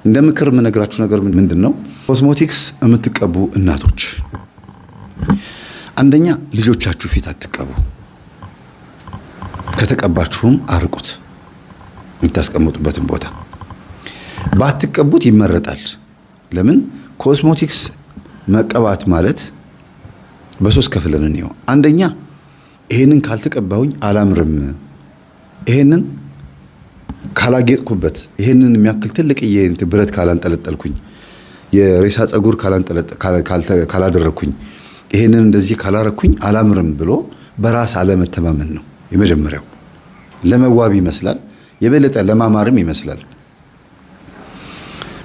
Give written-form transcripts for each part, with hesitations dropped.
እንደ ምክር የምነግራችሁ ነገር ምንድን ነው? ኮስሞቲክስ የምትቀቡ እናቶች አንደኛ ልጆቻችሁ ፊት አትቀቡ። ከተቀባችሁም አርቁት፣ የምታስቀምጡበትን ቦታ ባትቀቡት ይመረጣል። ለምን? ኮስሞቲክስ መቀባት ማለት በሶስት ከፍለን እንየው። አንደኛ ይሄንን ካልተቀባሁኝ አላምርም፣ ይሄንን ካላጌጥኩበት፣ ይሄንን የሚያክል ትልቅ ብረት ካላንጠለጠልኩኝ፣ የሬሳ ፀጉር ካላደረግኩኝ፣ ይሄንን እንደዚህ ካላረኩኝ አላምርም ብሎ በራስ አለመተማመን ነው የመጀመሪያው። ለመዋብ ይመስላል፣ የበለጠ ለማማርም ይመስላል።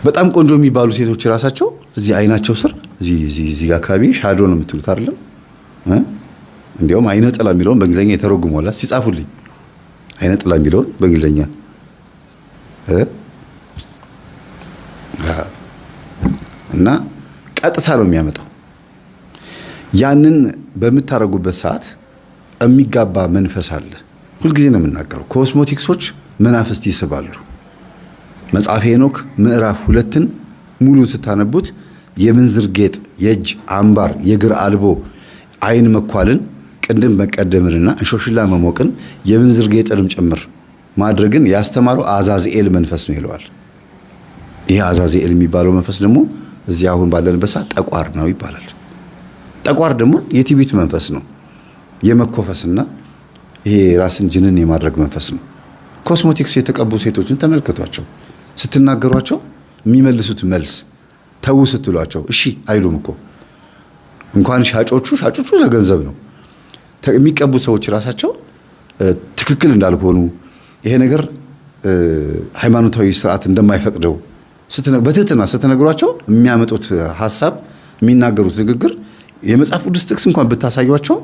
በጣም ቆንጆ የሚባሉ ሴቶች ራሳቸው እዚህ አይናቸው ስር እዚህ አካባቢ shadow ነው የምትሉት አይደለም? እንዲያውም አይነ ጥላ የሚለውን በእንግሊዝኛ የተረጉሟላ ሲጻፉልኝ፣ አይነ ጥላ የሚለውን በእንግሊዝኛ እና ቀጥታ ነው የሚያመጣው። ያንን በምታረጉበት ሰዓት የሚጋባ መንፈስ አለ። ሁልጊዜ ነው የምናገረው፣ ኮስሞቲክሶች መናፍስት ይስባሉ። መጽሐፈ ሄኖክ ምዕራፍ 2ን ሙሉ ስታነቡት የምንዝር ጌጥ፣ የእጅ አምባር፣ የእግር አልቦ፣ አይን መኳልን፣ ቅንድብ መቀደምንና እንሾሽላ መሞቅን የምንዝር ጌጥንም ጭምር ማድረግን ያስተማረው አዛዝኤል መንፈስ ነው ይለዋል። ይሄ አዛዝኤል የሚባለው መንፈስ ደግሞ እዚህ አሁን ባለንበት ሰዓት ጠቋር ነው ይባላል። ጠቋር ደግሞ የትዕቢት መንፈስ ነው። የመኮፈስና ይሄ ራስን ጅንን የማድረግ መንፈስ ነው። ኮስሞቲክስ የተቀቡ ሴቶችን ተመልከቷቸው። ስትናገሯቸው የሚመልሱት መልስ፣ ተዉ ስትሏቸው እሺ አይሉም እኮ። እንኳን ሻጮቹ፣ ሻጮቹ ለገንዘብ ነው የሚቀቡ። ሰዎች ራሳቸው ትክክል እንዳልሆኑ፣ ይሄ ነገር ሃይማኖታዊ ስርዓት እንደማይፈቅደው በትህትና ስትነግሯቸው የሚያመጡት ሀሳብ፣ የሚናገሩት ንግግር፣ የመጽሐፍ ቅዱስ ጥቅስ እንኳን ብታሳዩቸው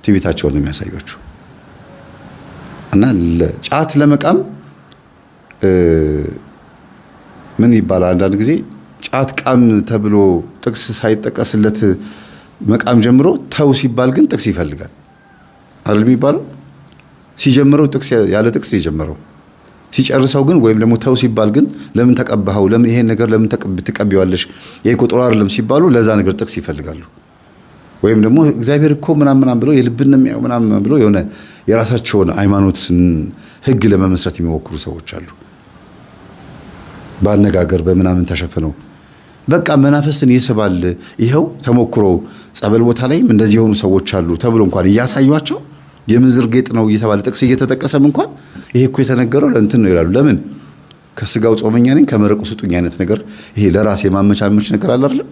ትዕቢታቸውን ነው የሚያሳዩአችሁ። እና ጫት ለመቃም ምን ይባላል? አንዳንድ ጊዜ ጫት ቃም ተብሎ ጥቅስ ሳይጠቀስለት መቃም ጀምሮ ተው ሲባል ግን ጥቅስ ይፈልጋል አይደል የሚባለው? ሲጀምረው ጥቅስ ያለ ጥቅስ የጀመረው፣ ሲጨርሰው ግን ወይም ደግሞ ተው ሲባል ግን ለምን ተቀባኸው፣ ለምን ይሄን ነገር ለምን ትቀቢዋለሽ፣ ይሄ እኮ ጥሩ አይደለም ሲባሉ ለዛ ነገር ጥቅስ ይፈልጋሉ። ወይም ደግሞ እግዚአብሔር እኮ ምናምን ምናምን ብሎ የልብን ነው የሚያየው ምናምን ብሎ የሆነ የራሳቸውን ሃይማኖት ሕግ ለመመስረት የሚሞክሩ ሰዎች አሉ። በአነጋገር በምናምን ተሸፍነው በቃ መናፍስትን ይስባል። ይኸው ተሞክሮ ጸበል ቦታ ላይም እንደዚህ የሆኑ ሰዎች አሉ ተብሎ እንኳን እያሳዩቸው፣ የምንዝር ጌጥ ነው እየተባለ ጥቅስ እየተጠቀሰም እንኳን ይሄ እኮ የተነገረው ለእንትን ነው ይላሉ። ለምን? ከስጋው ጾመኛ ነኝ ከመረቁ ስጡኝ አይነት ነገር፣ ይሄ ለራስ የማመቻመች ነገር አለ አይደለም?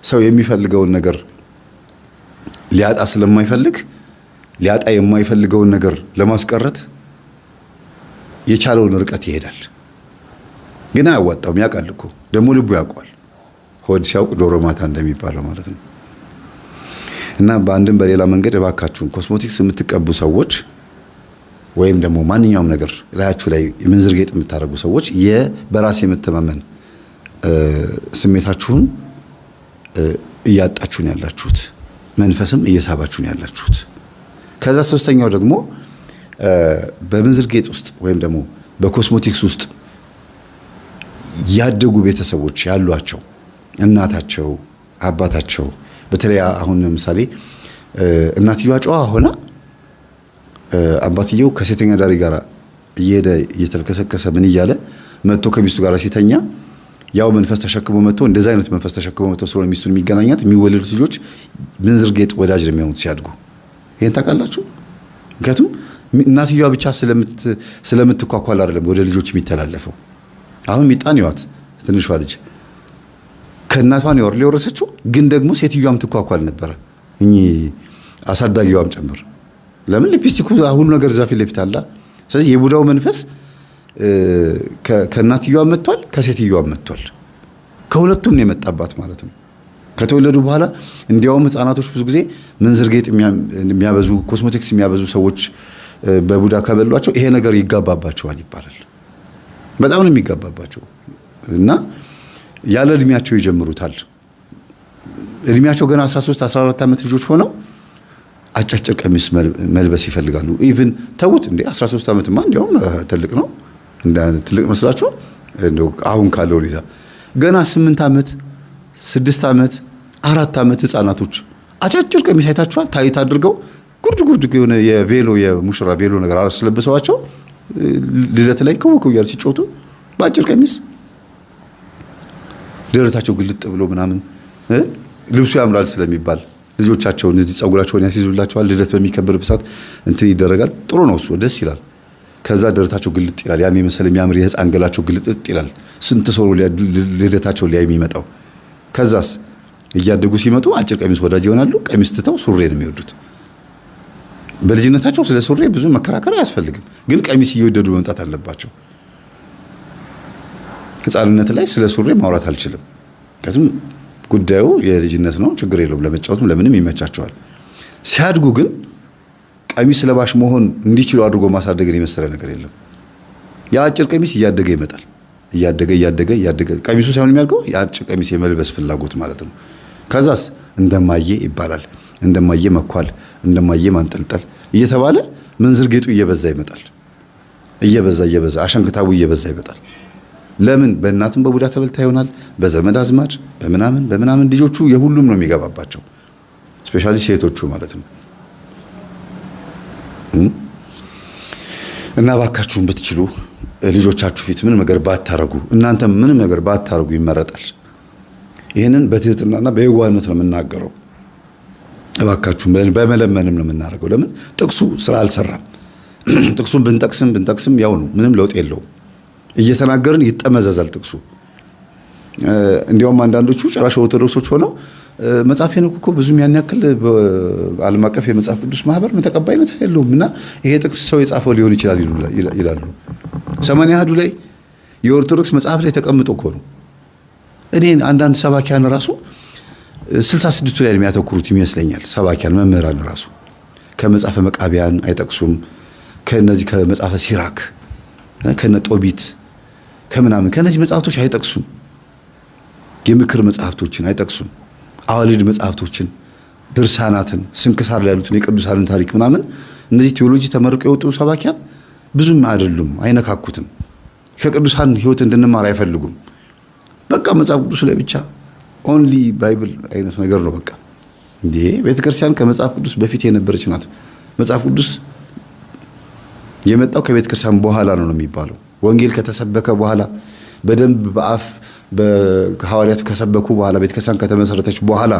ሰው የሚፈልገውን ነገር ሊያጣ ስለማይፈልግ ሊያጣ የማይፈልገውን ነገር ለማስቀረት የቻለውን ርቀት ይሄዳል። ግን አያዋጣውም። ያውቃል እኮ ደግሞ፣ ልቡ ያውቀዋል። ሆድ ሲያውቅ ዶሮ ማታ እንደሚባለው ማለት ነው። እና በአንድም በሌላ መንገድ እባካችሁን ኮስሞቲክስ የምትቀቡ ሰዎች ወይም ደግሞ ማንኛውም ነገር ላያችሁ ላይ የምንዝር ጌጥ የምታደርጉ ሰዎች በራስ የመተማመን ስሜታችሁን እያጣችሁን ያላችሁት፣ መንፈስም እየሳባችሁን ያላችሁት። ከዛ ሶስተኛው ደግሞ በምንዝር ጌጥ ውስጥ ወይም ደግሞ በኮስሞቲክስ ውስጥ ያደጉ ቤተሰቦች ያሏቸው እናታቸው፣ አባታቸው፣ በተለይ አሁን ለምሳሌ እናትየዋ ጨዋ ሆና አባትየው ከሴተኛ አዳሪ ጋር እየሄደ እየተልከሰከሰ ምን እያለ መጥቶ ከሚስቱ ጋር ሲተኛ ያው መንፈስ ተሸክሞ መጥቶ፣ እንደዛ አይነት መንፈስ ተሸክሞ መጥቶ ስለሆነ ሚስቱን የሚገናኛት፣ የሚወለዱት ልጆች ምንዝር ጌጥ ወዳጅ ነው የሚሆኑት ሲያድጉ። ይሄን ታውቃላችሁ? ምክንያቱም እናትየዋ ብቻ ስለምትኳኳል አይደለም ወደ ልጆች የሚተላለፈው። አሁን ሚጣን ይዋት፣ ትንሿ ልጅ ከእናቷን የወረሰችው፣ ግን ደግሞ ሴትዮዋም ትኳኳል ነበረ፣ እኚህ አሳዳጊዋም ጭምር። ለምን? ሊፕስቲኩ ሁሉ ነገር እዛ ፊት ለፊት አለ። ስለዚህ የቡዳው መንፈስ ከእናትየዋ መጥቷል፣ ከሴትዮዋ መጥቷል። ከሁለቱም ነው የመጣባት ማለት ነው። ከተወለዱ በኋላ እንዲያውም ህፃናቶች ብዙ ጊዜ ምንዝር ጌጥ የሚያበዙ፣ ኮስሞቲክስ የሚያበዙ ሰዎች በቡዳ ከበሏቸው ይሄ ነገር ይጋባባቸዋል ይባላል። በጣም ነው የሚጋባባቸው እና ያለ እድሜያቸው ይጀምሩታል። እድሜያቸው ገና 13 14 ዓመት ልጆች ሆነው አጫጭር ቀሚስ መልበስ ይፈልጋሉ። Even ተዉት እንዴ፣ 13 ዓመትማ እንዲያውም ትልቅ ነው። እንደ ትልቅ መስላችሁ አሁን ካለው ሁኔታ ገና 8 ዓመት፣ 6 ዓመት፣ 4 ዓመት ህፃናቶች አጫጭር ቀሚስ አይታችኋል። Tight አድርገው ጉርድ ጉርድ የሆነ የቬሎ፣ የሙሽራ ቬሎ ነገር አስለብሰዋቸው ልደት ላይ ክው ክው እያሉ ሲጮቱ በአጭር ቀሚስ ደረታቸው ግልጥ ብሎ ምናምን፣ ልብሱ ያምራል ስለሚባል ልጆቻቸውን እዚህ ጸጉራቸውን ያስይዙላቸዋል። ልደት በሚከበርበት ሰዓት እንትን ይደረጋል። ጥሩ ነው እሱ፣ ደስ ይላል። ከዛ ደረታቸው ግልጥ ይላል። ያን የመሰለ የሚያምር የህፃን ገላቸው ግልጥጥ ይላል። ስንት ሰው ልደታቸው ሊያይ የሚመጣው። ከዛስ እያደጉ ሲመጡ አጭር ቀሚስ ወዳጅ ይሆናሉ። ቀሚስ ትተው ሱሬ ነው የሚወዱት። በልጅነታቸው ስለ ሱሬ ብዙ መከራከር አያስፈልግም፣ ግን ቀሚስ እየወደዱ መምጣት አለባቸው። ህፃንነት ላይ ስለ ሱሬ ማውራት አልችልም። ምክንያቱም ጉዳዩ የልጅነት ነው፣ ችግር የለውም። ለመጫወትም ለምንም ይመቻቸዋል። ሲያድጉ ግን ቀሚስ ለባሽ መሆን እንዲችሉ አድርጎ ማሳደግን የመሰለ ነገር የለም። የአጭር ቀሚስ እያደገ ይመጣል። እያደገ እያደገ እያደገ ቀሚሱ ሳይሆን የሚያድገው የአጭር ቀሚስ የመልበስ ፍላጎት ማለት ነው። ከዛስ እንደማየ ይባላል። እንደማየ መኳል፣ እንደማየ ማንጠልጠል እየተባለ ምንዝር ጌጡ እየበዛ ይመጣል። እየበዛ እየበዛ አሸንክታቡ እየበዛ ይመጣል። ለምን? በእናትም በቡዳ ተበልታ ይሆናል፣ በዘመድ አዝማድ በምናምን በምናምን ልጆቹ የሁሉም ነው የሚገባባቸው፣ specially ሴቶቹ ማለት ነው። እና ባካችሁን ብትችሉ ልጆቻችሁ ፊት ምንም ነገር ባታረጉ፣ እናንተም ምንም ነገር ባታረጉ ይመረጣል። ይህንን በትህትናና በየዋህነት ነው የምናገረው። እባካችሁን በመለመንም ነው የምናደርገው። ለምን? ጥቅሱ ስራ አልሰራም። ጥቅሱን ብንጠቅስም ብንጠቅስም ያው ነው፣ ምንም ለውጥ የለውም። እየተናገርን ይጠመዘዛል ጥቅሱ። እንዲያውም አንዳንዶቹ ጭራሽ ኦርቶዶክሶች ሆነው መጽሐፈ ሄኖክ እኮ ብዙም ያን ያክል በዓለም አቀፍ የመጽሐፍ ቅዱስ ማህበር ተቀባይነት የለውም እና ይሄ ጥቅስ ሰው የጻፈው ሊሆን ይችላል ይላሉ። 80 አሐዱ ላይ የኦርቶዶክስ መጽሐፍ ላይ ተቀምጦ እኮ ነው። እኔ አንዳንድ ሰባኪያን ራሱ 66ቱ ላይ የሚያተኩሩት ይመስለኛል። ሰባኪያን መምህራን ራሱ ከመጽሐፈ መቃቢያን አይጠቅሱም። ከነዚህ ከመጽሐፈ ሲራክ፣ ከነ ጦቢት፣ ከምናምን ከነዚህ መጽሐፍቶች አይጠቅሱም። የምክር መጽሐፍቶችን አይጠቅሱም። አዋልድ መጽሐፍቶችን፣ ድርሳናትን፣ ስንክሳር ላይ ያሉትን የቅዱሳንን ታሪክ ምናምን እነዚህ ቴዎሎጂ ተመርቀው የወጡ ሰባኪያን ብዙም አይደሉም፣ አይነካኩትም። ከቅዱሳን ሕይወት እንድንማር አይፈልጉም። በቃ መጽሐፍ ቅዱስ ላይ ብቻ፣ only Bible አይነት ነገር ነው። በቃ እንዴ፣ ቤተክርስቲያን ከመጽሐፍ ቅዱስ በፊት የነበረች ናት። መጽሐፍ ቅዱስ የመጣው ከቤተ ክርስቲያን በኋላ ነው ነው የሚባለው። ወንጌል ከተሰበከ በኋላ፣ በደንብ በአፍ በሐዋርያት ከሰበኩ በኋላ፣ ቤተክርስቲያን ከተመሰረተች በኋላ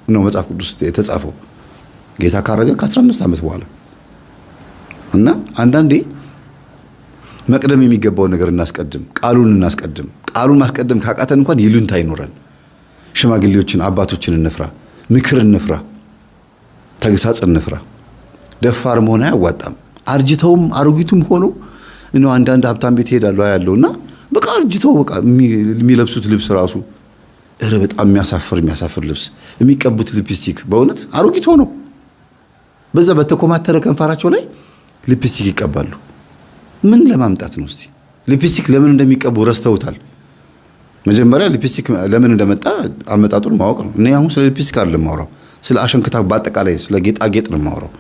ነው መጽሐፍ ቅዱስ የተጻፈው። ጌታ ካረገ ከ15 ዓመት በኋላ። እና አንዳንዴ መቅደም የሚገባውን ነገር እናስቀድም፣ ቃሉን እናስቀድም። ቃሉን ማስቀደም ካቃተን እንኳን ይሉኝታ አይኖረን። ሽማግሌዎችን፣ አባቶችን እንፍራ፣ ምክር እንፍራ፣ ተግሳጽ እንፍራ። ደፋር መሆን አያዋጣም። አርጅተውም አሮጊቱም ሆኖ እኔ አንዳንድ ሀብታም ቤት እሄዳለሁ አያለሁ እና በቃ አርጅተው በቃ የሚለብሱት ልብስ ራሱ እረ በጣም የሚያሳፍር የሚያሳፍር ልብስ፣ የሚቀቡት ሊፕስቲክ፣ በእውነት አሮጊት ሆነው በዛ በተኮማተረ ከንፈራቸው ላይ ሊፕስቲክ ይቀባሉ። ምን ለማምጣት ነው? እስቲ ሊፕስቲክ ለምን እንደሚቀቡ ረስተውታል። መጀመሪያ ሊፕስቲክ ለምን እንደመጣ አመጣጡን ማወቅ ነው። እኔ አሁን ስለ ሊፕስቲክ አይደለም የማወራው፣ ስለ አሸንክታብ በአጠቃላይ ስለ ጌጣጌጥ ነው የማወራው።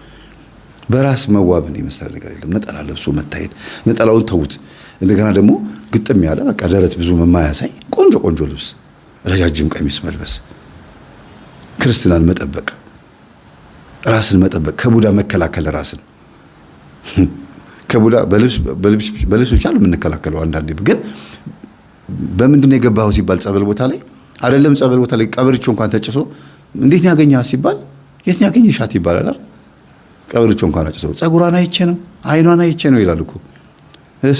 በራስ መዋብን የመሰለ ነገር የለም። ነጠላ ለብሶ መታየት፣ ነጠላውን ተዉት። እንደገና ደግሞ ግጥም ያለ በቃ ደረት ብዙ የማያሳይ ቆንጆ ቆንጆ ልብስ፣ ረጃጅም ቀሚስ መልበስ፣ ክርስትናን መጠበቅ፣ ራስን መጠበቅ፣ ከቡዳ መከላከል። ራስን ከቡዳ በልብስ ብቻ ነው የምንከላከለው። አንዳንዴ ግን በምንድን ነው የገባኸው ሲባል ጸበል ቦታ ላይ አይደለም፣ ጸበል ቦታ ላይ ቀበርቾ እንኳን ተጭሶ እንዴት ነው ያገኘሃት ሲባል የት ነው ያገኘሻት ይባላል አይደል? ቀበርቾ እንኳን አጭሰው ጸጉሯን አይቼ ነው፣ አይኗን አይቼ ነው ይላል እኮ።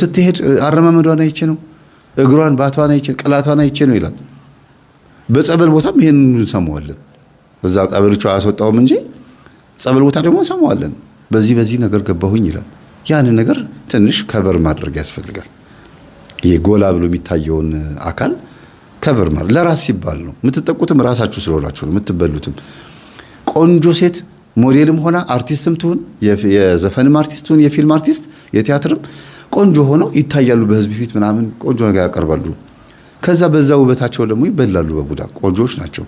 ስትሄድ አረማመዷን አይቼ ነው፣ እግሯን ባቷን አይቼ፣ ቅላቷን አይቼ ነው ይላል። በጸበል ቦታም ይሄን እንሰማዋለን። እዛ ቀበርቾ አያስወጣውም እንጂ ጸበል ቦታ ደግሞ እንሰማዋለን። በዚህ በዚህ ነገር ገባሁኝ ይላል። ያንን ነገር ትንሽ cover ማድረግ ያስፈልጋል። ይሄ ጎላ ብሎ የሚታየውን አካል cover ማድረግ ለራስ ሲባል ነው። የምትጠቁትም ራሳችሁ ስለሆናችሁ ነው የምትበሉትም። ቆንጆ ሴት ሞዴልም ሆና አርቲስትም ትሁን፣ የዘፈንም አርቲስት ትሁን፣ የፊልም አርቲስት፣ የቲያትርም፣ ቆንጆ ሆነው ይታያሉ በህዝብ ፊት ምናምን፣ ቆንጆ ነገር ያቀርባሉ። ከዛ በዛ ውበታቸው ደግሞ ይበላሉ በቡዳ። ቆንጆዎች ናቸው።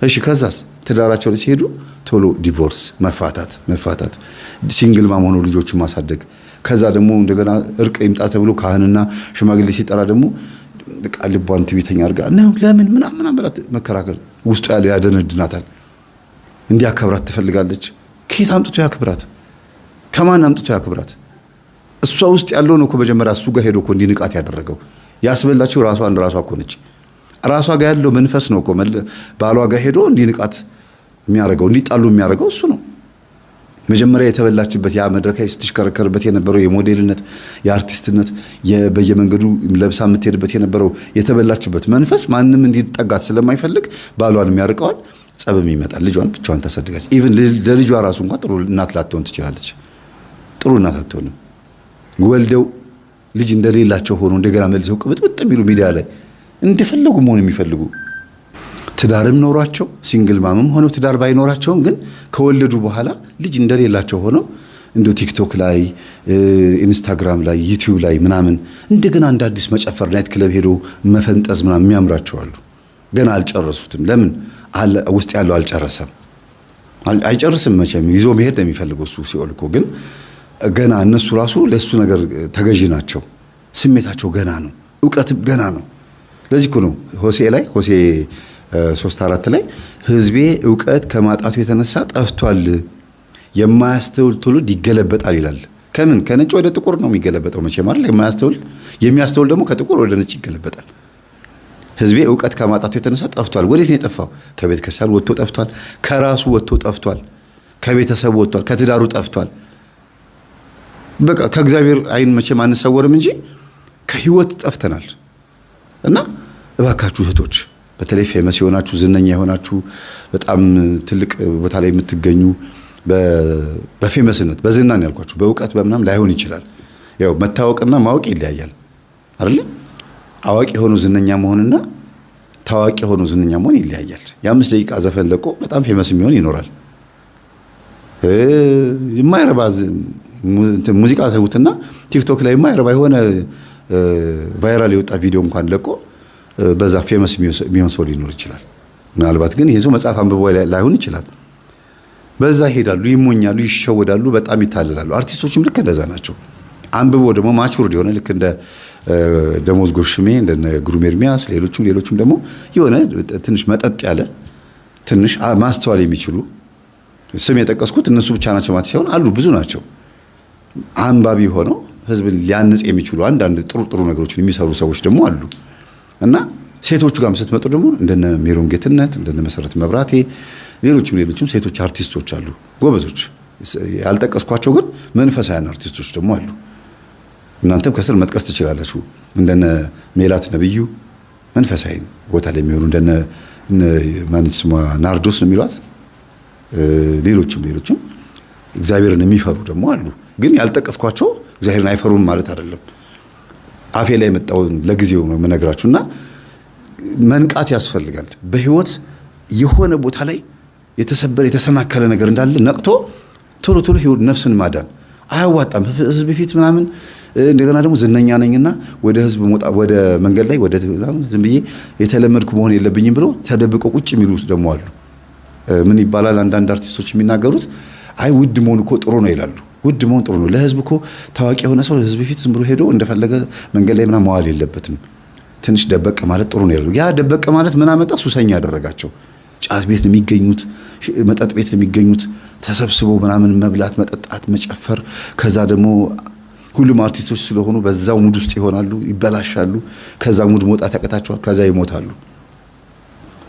እሺ ከዛስ ትዳራቸው ላይ ሲሄዱ ቶሎ divorce፣ መፋታት መፋታት፣ single mom ሆኖ ልጆችን ማሳደግ፣ ከዛ ደግሞ እንደገና እርቅ ይምጣ ተብሎ ካህንና ሽማግሌ ሲጠራ ደግሞ በቃ ልቧን ትዕቢተኛ አድርጋ ነው ለምን ምናምን ምናምን ብላ መከራከር ውስጡ ያለው ያደነድናታል። እንዲያከብራት ትፈልጋለች። ከየት አምጥቶ ያክብራት? ከማን አምጥቶ ያክብራት? እሷ ውስጥ ያለው ነው እኮ መጀመሪያ እሱ ጋር ሄዶ እኮ እንዲንቃት ያደረገው። ያስበላችው ራሷን ራሷ እኮ ነች። ራሷ ጋር ያለው መንፈስ ነው እኮ ባሏ ጋር ሄዶ እንዲንቃት የሚያደርገው፣ እንዲጣሉ የሚያደርገው እሱ ነው። መጀመሪያ የተበላችበት ያ መድረክ ላይ ስትሽከረከርበት የነበረው የሞዴልነት፣ የአርቲስትነት፣ በየመንገዱ ለብሳ የምትሄድበት የነበረው የተበላችበት መንፈስ ማንም እንዲጠጋት ስለማይፈልግ ባሏንም ያርቀዋል፣ ጸብም ይመጣል። ልጇን ብቻዋን ታሳድጋለች። Even ለልጇ ራሱ እንኳን ጥሩ እናት ላትሆን ትችላለች። ጥሩ እናት አትሆንም። ወልደው ልጅ እንደሌላቸው ሆኖ እንደገና መልሰው ቅብጥብጥ የሚሉ፣ ሚዲያ ላይ እንደፈለጉ መሆን የሚፈልጉ፣ ትዳርም ኖሯቸው single mom ም ሆነው፣ ትዳር ባይኖራቸውም ግን ከወለዱ በኋላ ልጅ እንደሌላቸው ሆነው እንደ ቲክቶክ ላይ፣ ኢንስታግራም ላይ፣ ዩቲዩብ ላይ ምናምን እንደገና እንደ አዲስ መጨፈር፣ night club ሄዶ መፈንጠዝ ምናምን የሚያምራቸው አሉ። ገና አልጨረሱትም። ለምን? ውስጥ ያለው አልጨረሰም። አይጨርስም መቼም፣ ይዞ መሄድ ነው የሚፈልገው እሱ ሲኦል እኮ። ግን ገና እነሱ ራሱ ለእሱ ነገር ተገዢ ናቸው። ስሜታቸው ገና ነው፣ እውቀትም ገና ነው። ለዚህ እኮ ነው ሆሴ ላይ፣ ሆሴ 3:4 ላይ ሕዝቤ እውቀት ከማጣቱ የተነሳ ጠፍቷል፣ የማያስተውል ትውልድ ይገለበጣል ይላል። ከምን? ከነጭ ወደ ጥቁር ነው የሚገለበጠው መቼም አይደል? የማያስተውል፣ የሚያስተውል ደግሞ ከጥቁር ወደ ነጭ ይገለበጣል። ሕዝቤ እውቀት ከማጣቱ የተነሳ ጠፍቷል። ወዴት ነው የጠፋው? ከቤተ ክርስቲያን ወጥቶ ጠፍቷል። ከራሱ ወጥቶ ጠፍቷል። ከቤተሰቡ ወጥቷል። ከትዳሩ ጠፍቷል። በቃ ከእግዚአብሔር ዓይን መቼም አንሰወርም እንጂ ከህይወት ጠፍተናል። እና እባካችሁ እህቶች፣ በተለይ famous የሆናችሁ፣ ዝነኛ የሆናችሁ፣ በጣም ትልቅ ቦታ ላይ የምትገኙ፣ በ famous ነት በዝና ነው ያልኳችሁ፣ በእውቀት በምናም ላይሆን ይችላል። ያው መታወቅና ማወቅ ይለያያል አይደለ? አዋቂ ሆኖ ዝነኛ መሆንና ታዋቂ ሆኖ ዝነኛ መሆን ይለያያል። የ5 ደቂቃ ዘፈን ለቆ በጣም famous የሚሆን ይኖራል። የማይረባ ሙዚቃ ተዉትና ቲክቶክ ላይ የማይረባ የሆነ viral የወጣ ቪዲዮ እንኳን ለቆ በዛ famous የሚሆን ሰው ሊኖር ይችላል። ምናልባት ግን ይሄ ሰው መጽሐፍ አንብቦ ላይሆን ይችላል። በዛ ይሄዳሉ፣ ይሞኛሉ፣ ይሸወዳሉ፣ በጣም ይታለላሉ። አርቲስቶችም ልክ እንደዛ ናቸው። አንብቦ ደግሞ matured የሆነ፣ ልክ እንደ ደሞዝ ጎሽሜ፣ እንደ ግሩም ኤርሚያስ፣ ሌሎቹም ሌሎቹም ደግሞ የሆነ ትንሽ መጠጥ ያለ፣ ትንሽ ማስተዋል የሚችሉ፣ ስም የጠቀስኩት እነሱ ብቻ ናቸው ማለት ሳይሆን አሉ፣ ብዙ ናቸው። አንባቢ ሆነው ህዝብን ሊያንጽ የሚችሉ አንዳንድ ጥሩ ጥሩ ነገሮችን የሚሰሩ ሰዎች ደግሞ አሉ። እና ሴቶቹ ጋርም ስትመጡ ደግሞ እንደነ ሜሮን ጌትነት፣ እንደነ መሰረት መብራቴ፣ ሌሎችም ሌሎችም ሴቶች አርቲስቶች አሉ ጎበዞች። ያልጠቀስኳቸው ግን መንፈሳውያን አርቲስቶች ደግሞ አሉ። እናንተም ከስር መጥቀስ ትችላላችሁ። እንደነ ሜላት ነብዩ መንፈሳዊ ቦታ ላይ የሚሆኑ፣ እንደነ ማነች ስሟ፣ ናርዶስ ነው የሚሏት፣ ሌሎችም ሌሎችም እግዚአብሔርን የሚፈሩ ደግሞ አሉ። ግን ያልጠቀስኳቸው እግዚአብሔርን አይፈሩም ማለት አይደለም። አፌ ላይ የመጣውን ለጊዜው ነው የምነግራችሁ። እና መንቃት ያስፈልጋል። በህይወት የሆነ ቦታ ላይ የተሰበረ፣ የተሰናከለ ነገር እንዳለ ነቅቶ ቶሎ ቶሎ ህይወት ነፍስን ማዳን አያዋጣም። ህዝብ ፊት ምናምን እንደገና ደግሞ ዝነኛ ነኝና ወደ ህዝብ መውጣ፣ ወደ መንገድ ላይ ወደ ዝም ብዬ የተለመድኩ መሆን የለብኝም ብሎ ተደብቆ ቁጭ የሚሉ ደግሞ አሉ። ምን ይባላል? አንዳንድ አርቲስቶች የሚናገሩት አይ ውድ መሆን እኮ ጥሩ ነው ይላሉ። ውድ መሆን ጥሩ ነው። ለህዝብ እኮ ታዋቂ የሆነ ሰው ህዝብ ፊት ዝም ብሎ ሄዶ እንደፈለገ መንገድ ላይ ምናምን መዋል የለበትም። ትንሽ ደበቅ ማለት ጥሩ ነው ይላሉ። ያ ደበቅ ማለት ምን አመጣ? ሱሰኛ ያደረጋቸው። ጫት ቤት ነው የሚገኙት፣ መጠጥ ቤት ነው የሚገኙት። ተሰብስበው ምናምን መብላት፣ መጠጣት፣ መጨፈር። ከዛ ደግሞ ሁሉም አርቲስቶች ስለሆኑ በዛው mood ውስጥ ይሆናሉ፣ ይበላሻሉ። ከዛ mood መውጣት ያቅታቸዋል። ከዛ ይሞታሉ።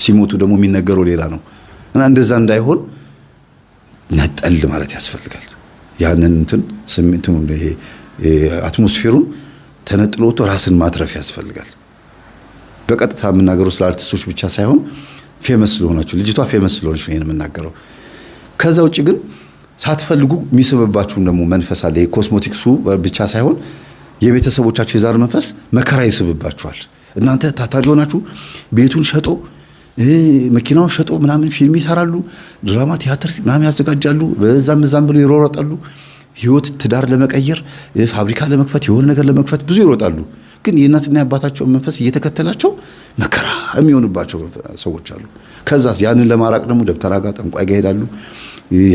ሲሞቱ ደግሞ የሚነገረው ሌላ ነው። እና እንደዛ እንዳይሆን ነጠል ማለት ያስፈልጋል። ያንን እንትን ስሜቱን፣ ይሄ atmosphere ኡን ተነጥሎ ወጥቶ ራስን ማትረፍ ያስፈልጋል። በቀጥታ የምናገረው ስለ አርቲስቶች ብቻ ሳይሆን famous ስለሆናችሁ፣ ልጅቷ famous ስለሆነች ነው ይሄን የምናገረው። ከዛ ውጭ ግን ሳትፈልጉ የሚስብባችሁን ደግሞ መንፈስ አለ። የኮስሞቲክሱ ብቻ ሳይሆን የቤተሰቦቻችሁ የዛር መንፈስ መከራ ይስብባችኋል። እናንተ ታታሪ ሆናችሁ ቤቱን ሸጦ፣ መኪናውን ሸጦ ምናምን ፊልም ይሰራሉ፣ ድራማ፣ ቲያትር ምናምን ያዘጋጃሉ። በዛም እዛም ብሎ ይሮጣሉ። ህይወት ትዳር ለመቀየር፣ ፋብሪካ ለመክፈት፣ የሆነ ነገር ለመክፈት ብዙ ይሮጣሉ። ግን የእናትና የአባታቸውን መንፈስ እየተከተላቸው መከራ የሚሆንባቸው ሰዎች አሉ። ከዛ ያንን ለማራቅ ደግሞ ደብተራ ጋር፣ ጠንቋይ ጋር ይሄዳሉ፣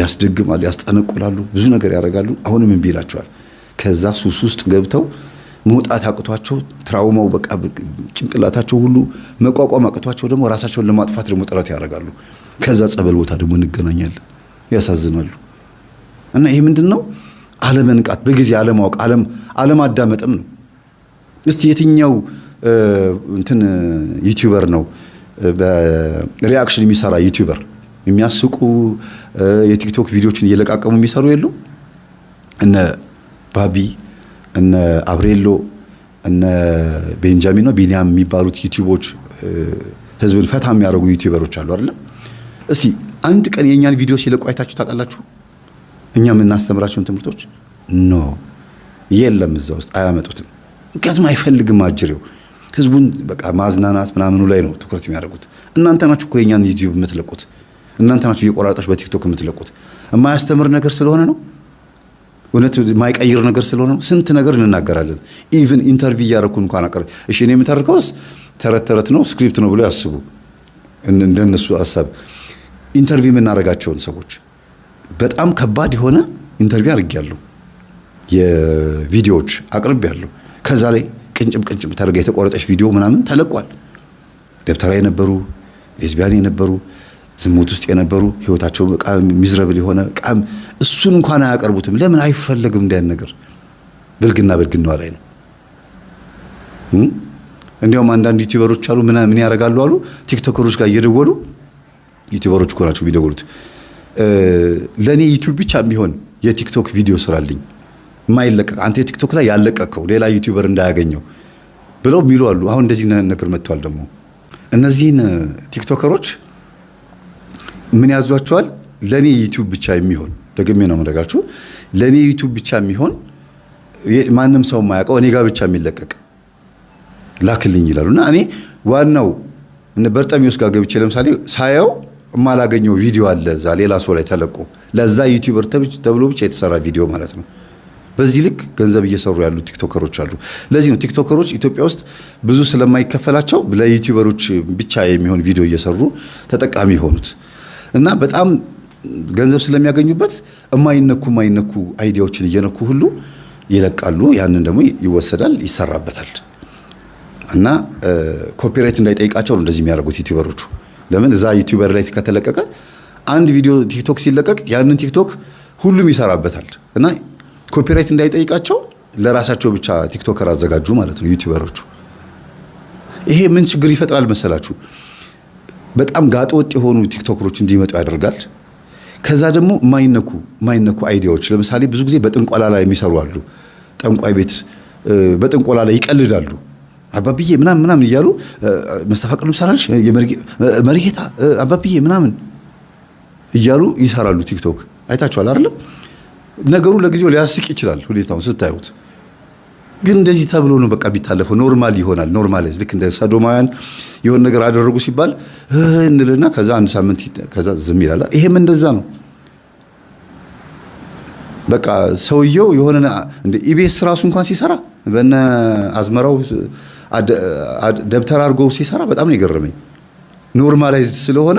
ያስደግማሉ፣ ያስጠነቁላሉ፣ ብዙ ነገር ያደርጋሉ። አሁንም እምቢ ይላቸዋል። ከዛ ሱስ ውስጥ ገብተው መውጣት አቅቷቸው trauma ው በቃ ጭንቅላታቸው ሁሉ መቋቋም አቅቷቸው ደግሞ ራሳቸውን ለማጥፋት ደግሞ ጥረት ያደርጋሉ። ከዛ ጸበል ቦታ ደግሞ እንገናኛለን። ያሳዝናሉ። እና ይሄ ምንድነው? አለመንቃት፣ በጊዜ አለማወቅ፣ አለማዳመጥም ነው። እስቲ የትኛው እንትን YouTuber ነው በ reaction የሚሰራ YouTuber? የሚያስቁ የቲክቶክ ቪዲዮችን እየለቃቀሙ የሚሰሩ የሉም? እነ ባቢ፣ እነ አብሬሎ፣ እነ ቤንጃሚን ነው ቢኒያም የሚባሉት ዩቲዩቦች ህዝብን ፈታ የሚያደርጉ YouTuber ኦች አሉ አይደለም? እስቲ አንድ ቀን የእኛን ቪዲዮ ሲለቁ አይታችሁ ታውቃላችሁ? እኛ የምናስተምራቸውን ትምህርቶች no፣ የለም፣ እዛ ውስጥ አያመጡትም። ምክንያቱም አይፈልግም አጅሬው። ህዝቡን በቃ ማዝናናት ምናምኑ ላይ ነው ትኩረት የሚያደርጉት። እናንተ ናችሁ እኮ የእኛን ዩቲዩብ የምትለቁት። እናንተ ናችሁ እየቆራረጣችሁ በቲክቶክ የምትለቁት። የማያስተምር ነገር ስለሆነ ነው። እውነት የማይቀይር ነገር ስለሆነ ነው። ስንት ነገር እንናገራለን። Even interview እያደረኩ እንኳን አቀር እሺ፣ እኔ የምተርከውስ ተረት ተረት ነው script ነው ብሎ ያስቡ። እንደነሱ ሀሳብ interview የምናደርጋቸውን ሰዎች በጣም ከባድ የሆነ interview አድርጌያለሁ። የቪዲዮዎች አቅርቤያለሁ። ከዛ ላይ ቅንጭብ ቅንጭብ ተደርጋ የተቆረጠች ቪዲዮ ምናምን ተለቋል። ደብተራ የነበሩ፣ ሌዝቢያን የነበሩ፣ ዝሙት ውስጥ የነበሩ፣ ህይወታቸው በቃ miserable የሆነ በቃ እሱን እንኳን አያቀርቡትም። ለምን አይፈለግም? እንዲያን ነገር ብልግና ብልግናዋ ላይ ነው። እንዲያውም አንዳንድ YouTuber ኦች አሉ ምን ምን ያደርጋሉ አሉ TikToker ኦች ጋር እየደወሉ፣ YouTuber ኦች እኮ ናቸው የሚደውሉት። ለእኔ ዩቲዩብ ብቻ የሚሆን የቲክቶክ ቪዲዮ ስራልኝ የማይለቀቅ፣ አንተ የቲክቶክ ላይ ያለቀቀው ሌላ YouTuber እንዳያገኘው ብለው የሚሉ አሉ። አሁን እንደዚህ ነገር መጥቷል። ደግሞ እነዚህን TikToker ኦች ምን ያዟቸዋል? ለእኔ ዩቲዩብ ብቻ የሚሆን፣ ደግሜ ነው የምነግራችሁ፣ ለእኔ ዩቲዩብ ብቻ የሚሆን፣ ማንም ሰው የማያውቀው፣ እኔ ጋር ብቻ የሚለቀቅ ላክልኝ ይላሉ። እና እኔ ዋናው እነ በርጠሚዎስ ጋር ገብቼ ለምሳሌ ሳየው የማላገኘው ቪዲዮ አለ እዛ ሌላ ሰው ላይ ተለቆ ለዛ YouTuber ተብሎ ብቻ የተሰራ ቪዲዮ ማለት ነው። በዚህ ልክ ገንዘብ እየሰሩ ያሉ TikToker ኦች አሉ። ለዚህ ነው TikToker ኦች ኢትዮጵያ ውስጥ ብዙ ስለማይከፈላቸው ለ YouTuber ኦች ብቻ የሚሆን ቪዲዮ እየሰሩ ተጠቃሚ የሆኑት። እና በጣም ገንዘብ ስለሚያገኙበት የማይነኩ የማይነኩ idea ዎችን እየነኩ ሁሉ ይለቃሉ። ያንን ደግሞ ይወሰዳል፣ ይሰራበታል። እና copyright እንዳይጠይቃቸው ነው እንደዚህ የሚያደርጉት YouTuber ኦቹ። ለምን እዛ YouTuber ላይ ከተለቀቀ አንድ ቪዲዮ ቲክቶክ ሲለቀቅ ያንን ቲክቶክ ሁሉም ይሰራበታል እና copyright እንዳይጠይቃቸው ለራሳቸው ብቻ TikToker አዘጋጁ ማለት ነው YouTuber ኦቹ። ይሄ ምን ችግር ይፈጥራል መሰላችሁ? በጣም ጋጠ ወጥ የሆኑ TikToker ኦች እንዲመጡ ያደርጋል። ከዛ ደግሞ የማይነኩ የማይነኩ idea ዎች ለምሳሌ ብዙ ጊዜ በጥንቆላ ላይ የሚሰሩ አሉ። ጠንቋይ ቤት በጥንቆላ ላይ ይቀልዳሉ። አባብዬ ምናምን ምናምን እያሉ መስተፋቅር ሰራልሽ መሪጌታ አባብዬ ምናምን እያሉ ይሰራሉ። ቲክቶክ አይታችኋል አይደለም? ነገሩ ለጊዜው ሊያስቅ ይችላል ሁኔታውን ስታዩት፣ ግን እንደዚህ ተብሎ ነው በቃ ቢታለፈው normal ይሆናል። Normalize ልክ እንደ ሰዶማውያን የሆነ ነገር አደረጉ ሲባል እንልና ከዛ አንድ ሳምንት ከዛ ዝም ይላል። ይሄም እንደዛ ነው። በቃ ሰውየው የሆነ እንደ ኢቢኤስ ራሱ እንኳን ሲሰራ በነ አዝመራው ደብተር አድርጎ ሲሰራ በጣም ነው የገረመኝ። Normalized ስለሆነ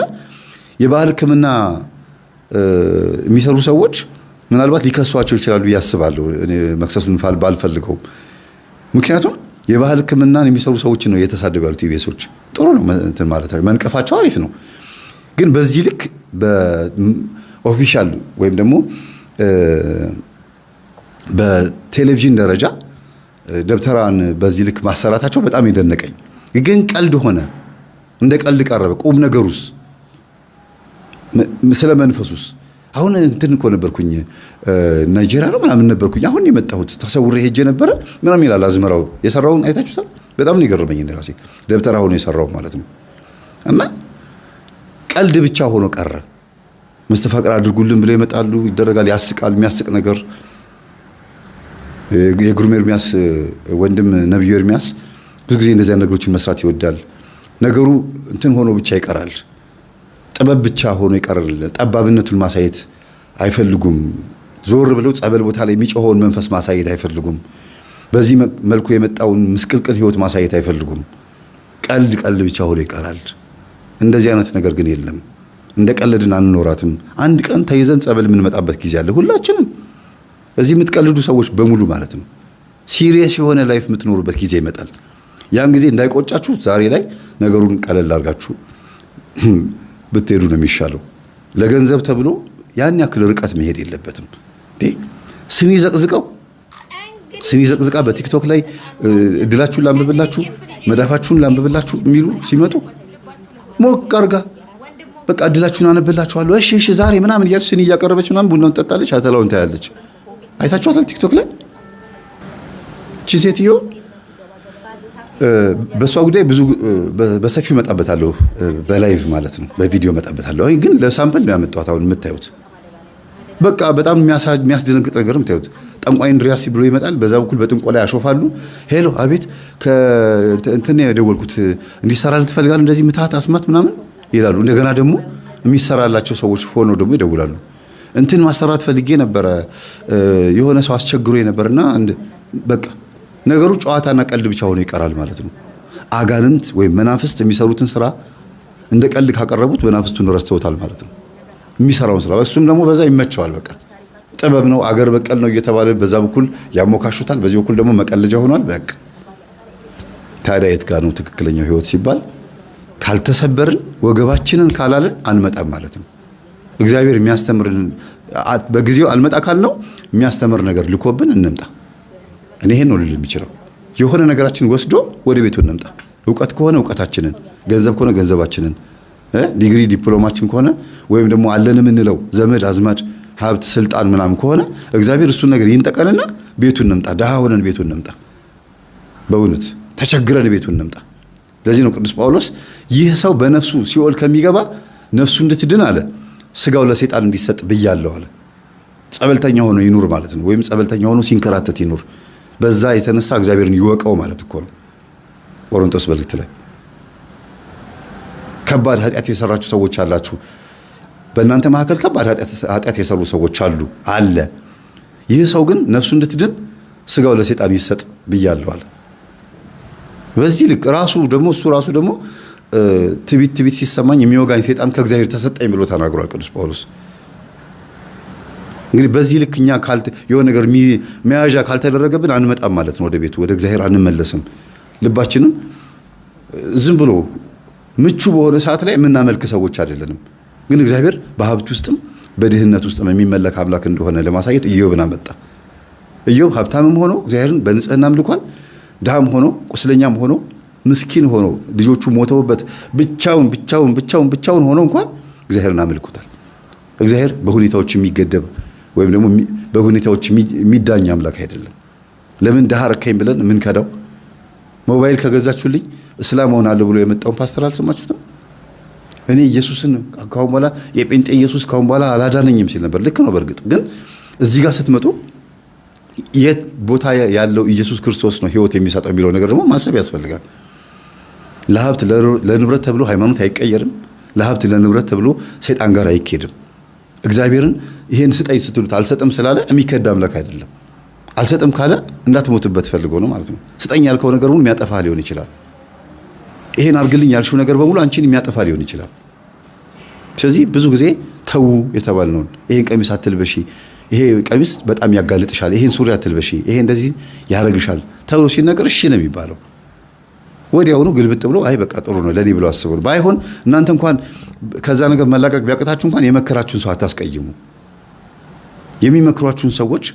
የባህል ሕክምና የሚሰሩ ሰዎች ምናልባት ሊከሷቸው ይችላሉ ብዬ አስባለሁ። እኔ መክሰሱን ባልፈልገውም፣ ምክንያቱም የባህል ሕክምናን የሚሰሩ ሰዎችን ነው እየተሳደቡ ያሉት ኢቢኤሶች። ጥሩ ነው እንትን ማለት መንቀፋቸው አሪፍ ነው። ግን በዚህ ልክ በ official ወይም ደግሞ በቴሌቪዥን ደረጃ ደብተራን በዚህ ልክ ማሰራታቸው በጣም የደነቀኝ። ግን ቀልድ ሆነ፣ እንደ ቀልድ ቀረበ። ቁም ነገሩስ፣ ስለ መንፈሱስ? አሁን እንትን እኮ ነበርኩኝ ናይጄሪያ ነው ምናምን ነበርኩኝ፣ አሁን የመጣሁት ተሰውሬ ሄጄ ነበረ ምናምን ይላል አዝመራው። የሰራውን አይታችሁታል? በጣም ነው የገረመኝ እኔ ራሴ ደብተራ ሆኖ የሰራው ማለት ነው። እና ቀልድ ብቻ ሆኖ ቀረ። መስተፋቅር አድርጉልን ብለው ይመጣሉ፣ ይደረጋል፣ ያስቃል። የሚያስቅ ነገር የግሩም ኤርሚያስ ወንድም ነብዩ ኤርሚያስ ብዙ ጊዜ እንደዚያ ነገሮችን መስራት ይወዳል። ነገሩ እንትን ሆኖ ብቻ ይቀራል። ጥበብ ብቻ ሆኖ ይቀራል። ጠባብነቱን ማሳየት አይፈልጉም። ዞር ብለው ጸበል ቦታ ላይ የሚጮኸውን መንፈስ ማሳየት አይፈልጉም። በዚህ መልኩ የመጣውን ምስቅልቅል ህይወት ማሳየት አይፈልጉም። ቀልድ ቀልድ ብቻ ሆኖ ይቀራል። እንደዚህ አይነት ነገር ግን የለም። እንደ ቀለድን አንኖራትም። አንድ ቀን ተይዘን ጸበል የምንመጣበት ጊዜ አለ። ሁላችንም እዚህ የምትቀልዱ ሰዎች በሙሉ ማለት ነው። Serious የሆነ life የምትኖሩበት ጊዜ ይመጣል። ያን ጊዜ እንዳይቆጫችሁ ዛሬ ላይ ነገሩን ቀለል አድርጋችሁ ብትሄዱ ነው የሚሻለው። ለገንዘብ ተብሎ ያን ያክል ርቀት መሄድ የለበትም። ስኒ ዘቅዝቀው ስኒ ዘቅዝቃ በቲክቶክ ላይ እድላችሁን ላንብብላችሁ፣ መዳፋችሁን ላንብብላችሁ የሚሉ ሲመጡ ሞቅ አርጋ በቃ እድላችሁን አነብላችኋለሁ፣ እሺ እሺ ዛሬ ምናምን እያለች ስኒ እያቀረበች ምናምን ቡናውን ትጠጣለች፣ አተላውን ታያለች። አይታችኋታል ቲክቶክ ላይ እቺ ሴትዮ። በእሷ ጉዳይ ብዙ በሰፊው እመጣበታለሁ፣ በ live ማለት ነው፣ በቪዲዮ እመጣበታለሁ። ግን ለ sample ነው ያመጣኋት። አሁን የምታዩት በቃ በጣም የሚያስደነግጥ ነገር የምታዩት ጠንቋይ እንድሪያስ ብሎ ይመጣል። በዛ በኩል በጥንቆላ ያሾፋሉ። Hello፣ አቤት፣ እንትን የደወልኩት እንዲሰራልህ ትፈልጋለህ፣ እንደዚህ ምትሃት አስማት ምናምን ይላሉ። እንደገና ደግሞ የሚሰራላቸው ሰዎች ሆነው ደግሞ ይደውላሉ። እንትን ማሰራት ፈልጌ ነበረ፣ የሆነ ሰው አስቸግሮ ነበርና በቃ ነገሩ ጨዋታና ቀልድ ብቻ ሆኖ ይቀራል ማለት ነው። አጋንንት ወይም መናፍስት የሚሰሩትን ስራ እንደ ቀልድ ካቀረቡት መናፍስቱን ረስተውታል ማለት ነው። የሚሰራውን ስራ እሱም ደግሞ በዛ ይመቸዋል። በቃ ጥበብ ነው፣ አገር በቀል ነው እየተባለ በዛ በኩል ያሞካሹታል፣ በዚህ በኩል ደግሞ መቀለጃ ሆኗል። በቃ ታዲያ የት ጋር ነው ትክክለኛው ህይወት ሲባል ካልተሰበርን ወገባችንን ካላልን አንመጣም ማለት ነው። እግዚአብሔር የሚያስተምርን በጊዜው አልመጣ ካልነው የሚያስተምር ነገር ልኮብን እንምጣ። እኔ ይሄን ነው ልል የሚችለው። የሆነ ነገራችን ወስዶ ወደ ቤቱ እንምጣ። እውቀት ከሆነ እውቀታችንን፣ ገንዘብ ከሆነ ገንዘባችንን፣ ዲግሪ ዲፕሎማችን ከሆነ ወይም ደግሞ አለን የምንለው ዘመድ አዝማድ፣ ሀብት፣ ስልጣን ምናምን ከሆነ እግዚአብሔር እሱን ነገር ይንጠቀንና ቤቱ እንምጣ። ድሃ ሆነን ቤቱ እንምጣ። በእውነት ተቸግረን ቤቱ እንምጣ። ለዚህ ነው ቅዱስ ጳውሎስ ይህ ሰው በነፍሱ ሲኦል ከሚገባ ነፍሱ እንድትድን አለ ስጋው ለሰይጣን እንዲሰጥ ብያለሁ አለ። ጸበልተኛ ሆኖ ይኑር ማለት ነው። ወይም ጸበልተኛ ሆኖ ሲንከራተት ይኑር። በዛ የተነሳ እግዚአብሔርን ይወቀው ማለት እኮ ነው። ቆሮንቶስ መልእክት ላይ ከባድ ኃጢአት የሰራችሁ ሰዎች አላችሁ። በእናንተ መካከል ከባድ ኃጢአት የሰሩ ሰዎች አሉ አለ። ይህ ሰው ግን ነፍሱ እንድትድን ስጋው ለሰይጣን ይሰጥ ብያለሁ አለ። በዚህ ልክ ራሱ ደግሞ እሱ ራሱ ደግሞ ትቢት ትቢት ሲሰማኝ የሚወጋኝ ሰይጣን ከእግዚአብሔር ተሰጠኝ ብሎ ተናግሯል ቅዱስ ጳውሎስ። እንግዲህ በዚህ ልክ እኛ የሆነ ነገር መያዣ ካልተደረገብን አንመጣም ማለት ነው። ወደ ቤቱ ወደ እግዚአብሔር አንመለስም። ልባችንም ዝም ብሎ ምቹ በሆነ ሰዓት ላይ የምናመልክ ሰዎች አይደለንም። ግን እግዚአብሔር በሀብት ውስጥም በድህነት ውስጥም የሚመለክ አምላክ እንደሆነ ለማሳየት ኢዮብን አመጣ። ኢዮብ ሀብታምም ሆኖ እግዚአብሔርን በንጽህና አምልኳል። ድሃም ሆኖ፣ ቁስለኛም ሆኖ፣ ምስኪን ሆኖ፣ ልጆቹ ሞተውበት ብቻውን ብቻውን ብቻውን ብቻውን ሆኖ እንኳን እግዚአብሔርን አምልኮታል። እግዚአብሔር በሁኔታዎች የሚገደብ ወይም ደግሞ በሁኔታዎች የሚዳኝ አምላክ አይደለም። ለምን ድሃ ረካኝ ብለን የምንከዳው? ሞባይል ከገዛችሁልኝ እስላም እሆናለሁ ብሎ የመጣውን ፓስተር አልሰማችሁትም? እኔ ኢየሱስን ካሁን በኋላ የጴንጤ ኢየሱስ ካሁን በኋላ አላዳነኝም ሲል ነበር። ልክ ነው። በእርግጥ ግን እዚህ ጋር ስትመጡ የት ቦታ ያለው ኢየሱስ ክርስቶስ ነው ህይወት የሚሰጠው የሚለው ነገር ደግሞ ማሰብ ያስፈልጋል። ለሀብት ለንብረት ተብሎ ሃይማኖት አይቀየርም። ለሀብት ለንብረት ተብሎ ሰይጣን ጋር አይኬድም። እግዚአብሔርን ይሄን ስጠኝ ስትሉት አልሰጥም ስላለ የሚከዳ አምላክ አይደለም። አልሰጥም ካለ እንዳትሞትበት ፈልጎ ነው ማለት ነው። ስጠኝ ያልከው ነገር ሁሉ የሚያጠፋ ሊሆን ይችላል። ይሄን አድርግልኝ ያልሽው ነገር በሙሉ አንቺን የሚያጠፋ ሊሆን ይችላል። ስለዚህ ብዙ ጊዜ ተዉ የተባልነውን ይሄን ቀሚስ አትልበሺ፣ ይሄ ቀሚስ በጣም ያጋልጥሻል፣ ይሄን ሱሪ አትልበሺ፣ ይሄ እንደዚህ ያረግሻል ተብሎ ሲነገር እሺ ነው የሚባለው። ወዲያውኑ ግልብጥ ብሎ አይ በቃ ጥሩ ነው ለኔ ብሎ አስቦ ነው። ባይሆን እናንተ እንኳን ከዛ ነገር መላቀቅ ቢያቅታችሁ እንኳን የመከራችሁን ሰው አታስቀይሙ። የሚመክሯችሁን ሰዎች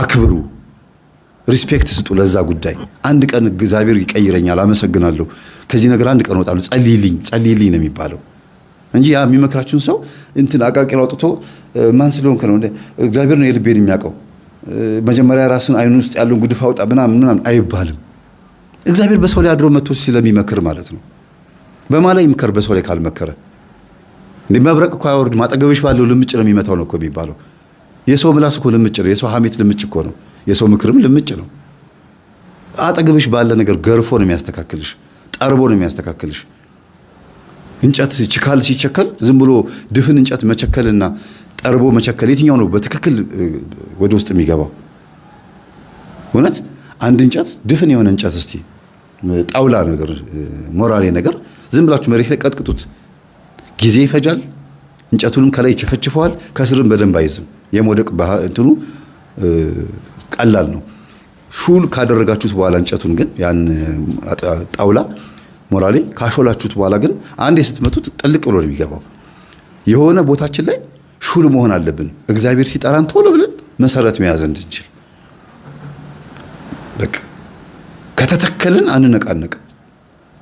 አክብሩ፣ respect ስጡ ለዛ ጉዳይ። አንድ ቀን እግዚአብሔር ይቀይረኛል፣ አመሰግናለሁ፣ ከዚህ ነገር አንድ ቀን እወጣለሁ፣ ጸልይልኝ ጸልይልኝ ነው የሚባለው እንጂ ያ የሚመክራችሁን ሰው እንትን አቃቂር አውጥቶ ማን ስለሆንክ ነው፣ እግዚአብሔር ነው የልቤን የሚያውቀው፣ መጀመሪያ ራስን አይኑ ውስጥ ያለውን ጉድፍ አውጣ ምናምን ምናምን አይባልም። እግዚአብሔር በሰው ላይ አድሮ መጥቶ ስለሚመክር ማለት ነው። በማ ላይ ይምከር? በሰው ላይ ካልመከረ እንዴ መብረቅ እኮ አያወርድም። አጠገብሽ ባለው ልምጭ ነው የሚመታው ነው እኮ የሚባለው። የሰው ምላስ እኮ ልምጭ ነው። የሰው ሐሜት ልምጭ እኮ ነው። የሰው ምክርም ልምጭ ነው። አጠገብሽ ባለ ነገር ገርፎ ነው የሚያስተካክልሽ፣ ጠርቦ ነው የሚያስተካክልሽ። እንጨት ችካል ሲቸከል ዝም ብሎ ድፍን እንጨት መቸከልና ጠርቦ መቸከል የትኛው ነው በትክክል ወደ ውስጥ የሚገባው? እውነት አንድ እንጨት ድፍን የሆነ እንጨት እስቲ ጣውላ ነገር ሞራሌ ነገር ዝም ብላችሁ መሬት ላይ ቀጥቅጡት። ጊዜ ይፈጃል። እንጨቱንም ከላይ ይቸፈችፈዋል፣ ከስርም በደንብ አይዝም። የመውደቅ እንትኑ ቀላል ነው። ሹል ካደረጋችሁት በኋላ እንጨቱን ግን ያን ጣውላ ሞራሌ ካሾላችሁት በኋላ ግን አንዴ ስትመቱት ጥልቅ ብሎ ነው የሚገባው። የሆነ ቦታችን ላይ ሹል መሆን አለብን። እግዚአብሔር ሲጠራን ቶሎ ብለን መሰረት መያዝ እንድንችል። በቃ ከተተከልን አንነቃነቅ።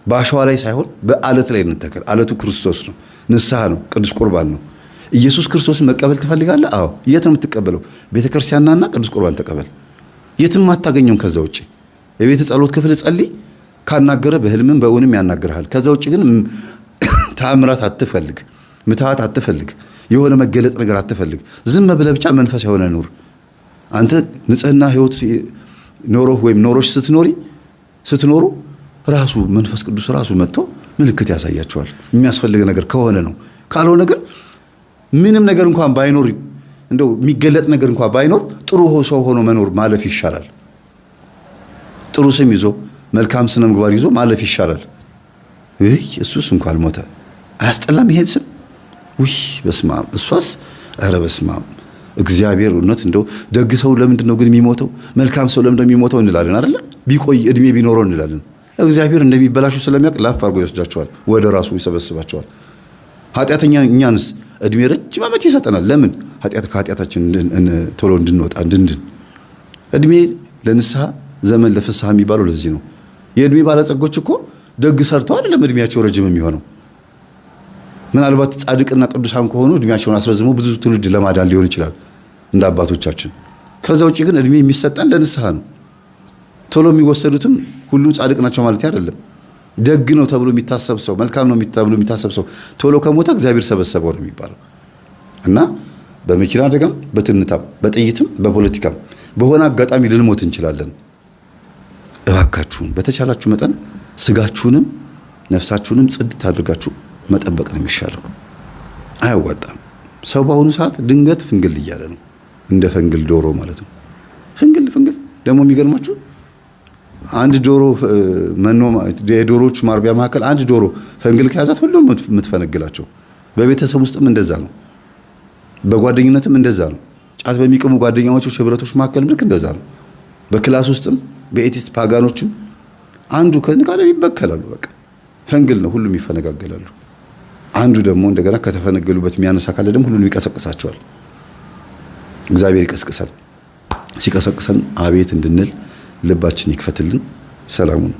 በአሸዋ ላይ ሳይሆን በአለት ላይ እንተከል። አለቱ ክርስቶስ ነው፣ ንስሐ ነው፣ ቅዱስ ቁርባን ነው። ኢየሱስ ክርስቶስን መቀበል ትፈልጋለህ? አዎ። የት ነው የምትቀበለው? ቤተክርስቲያንና ቅዱስ ቁርባን ተቀበል። የትም አታገኘውም። ከዛ ውጭ የቤተ ጸሎት ክፍል ጸልይ። ካናገረ በህልምም በእውንም ያናግርሃል። ከዛ ውጭ ግን ተአምራት አትፈልግ፣ ምትሃት አትፈልግ፣ የሆነ መገለጥ ነገር አትፈልግ። ዝም ብለህ ብቻ መንፈስ የሆነ ኑር። አንተ ንጽህና ህይወት ኖሮህ ወይም ኖሮሽ ስትኖሪ ስትኖሩ ራሱ መንፈስ ቅዱስ ራሱ መጥቶ ምልክት ያሳያቸዋል። የሚያስፈልግ ነገር ከሆነ ነው። ካልሆነ ግን ምንም ነገር እንኳን ባይኖር፣ እንደው የሚገለጥ ነገር እንኳን ባይኖር ጥሩ ሰው ሆኖ መኖር ማለፍ ይሻላል። ጥሩ ስም ይዞ መልካም ስነ ምግባር ይዞ ማለፍ ይሻላል። ይህ እሱስ እንኳን ሞተ አያስጠላም? ይሄን ስም ውይ በስመ አብ፣ እሷስ ኧረ በስመ አብ እግዚአብሔር እውነት እንደው ደግ ሰው ለምንድን ነው ግን የሚሞተው? መልካም ሰው ለምንድን ነው የሚሞተው እንላለን አይደለ? ቢቆይ እድሜ ቢኖረው እንላለን። እግዚአብሔር እንደሚበላሹ ስለሚያውቅ ላፍ አድርጎ ይወስዳቸዋል፣ ወደ ራሱ ይሰበስባቸዋል። ኃጢአተኛ እኛንስ እድሜ ረጅም ዓመት ይሰጠናል። ለምን? ኃጢአት ከኃጢአታችን ቶሎ እንድንወጣ እንድንድን። እድሜ ለንስሐ ዘመን ለፍስሐ የሚባለው ለዚህ ነው። የእድሜ ባለጸጎች እኮ ደግ ሰርተው አይደለም እድሜያቸው ረጅም የሚሆነው። ምናልባት ጻድቅና ቅዱሳን ከሆኑ እድሜያቸውን አስረዝመው ብዙ ትውልድ ለማዳን ሊሆን ይችላል እንደ አባቶቻችን። ከዛ ውጭ ግን እድሜ የሚሰጠን ለንስሐ ነው። ቶሎ የሚወሰዱትም ሁሉም ጻድቅ ናቸው ማለት አይደለም። ደግ ነው ተብሎ የሚታሰብ ሰው፣ መልካም ነው ተብሎ የሚታሰብ ሰው ቶሎ ከሞተ እግዚአብሔር ሰበሰበው ነው የሚባለው። እና በመኪና አደጋም፣ በትንታም፣ በጥይትም፣ በፖለቲካም በሆነ አጋጣሚ ልንሞት እንችላለን። እባካችሁን በተቻላችሁ መጠን ስጋችሁንም ነፍሳችሁንም ጽድት አድርጋችሁ መጠበቅ ነው የሚሻለው። አያዋጣም። ሰው በአሁኑ ሰዓት ድንገት ፍንግል እያለ ነው፣ እንደ ፈንግል ዶሮ ማለት ነው። ፍንግል ፍንግል። ደግሞ የሚገርማችሁ አንድ ዶሮ መኖ የዶሮዎች ማርቢያ መካከል አንድ ዶሮ ፈንግል ከያዛት ሁሉም የምትፈነግላቸው። በቤተሰብ ውስጥም እንደዛ ነው። በጓደኝነትም እንደዛ ነው። ጫት በሚቅሙ ጓደኛሞች ህብረቶች መካከል ልክ እንደዛ ነው። በ class ውስጥም በ atheist pagan ኦችም አንዱ ከንቃለ ይበከላሉ። በቃ ፈንግል ነው፣ ሁሉም ይፈነጋገላሉ። አንዱ ደግሞ እንደገና ከተፈነገሉበት የሚያነሳ ካለ ደግሞ ሁሉንም ይቀሰቅሳቸዋል። እግዚአብሔር ይቀስቅሳል። ሲቀሰቅሰን አቤት እንድንል ልባችን ይክፈትልን። ሰላሙን